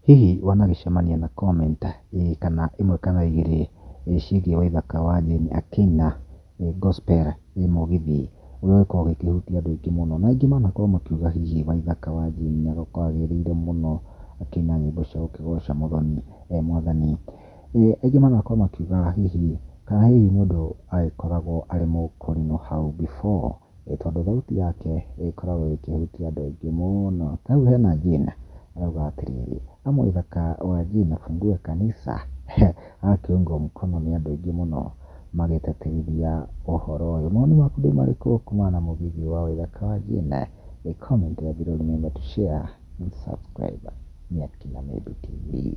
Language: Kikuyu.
Hihi wanagĩcemania na comment kana ĩmwe kana igĩrĩ ciĩgiĩ Waithaka wa Jane akĩina gospel mũgithi ũrĩa ũgĩkoragwo ũgĩkĩhutia andũ aingĩ mũno, na aingĩ manakorwo makiuga hihi Waithaka wa Jane nĩ agĩkoragwo agĩrĩire mũno akĩina nyĩmbo cia gũkĩgoca mũthoni mwathani. Aingĩ manakorwo makiuga hihi kana hihi nĩ ũndũ agĩkoragwo arĩ mũkũrinũ hau before. Tondũ thauti yake ĩkoragwo ĩkĩhutia andũ aingĩ mũno. Ta rĩu hena Jane arauga atĩrĩrĩ, ama Waithaka wa Jane afungue kanitha? Agakĩungwo mkono nĩ andũ aingĩ mũno magĩtetithia ũhoro ũyũ. Mawoni maku nĩ marĩkũ kumana na mũgithi wa Waithaka wa Jane? Comment below, remember to share and subscribe. Nĩ Akina Maybe TV.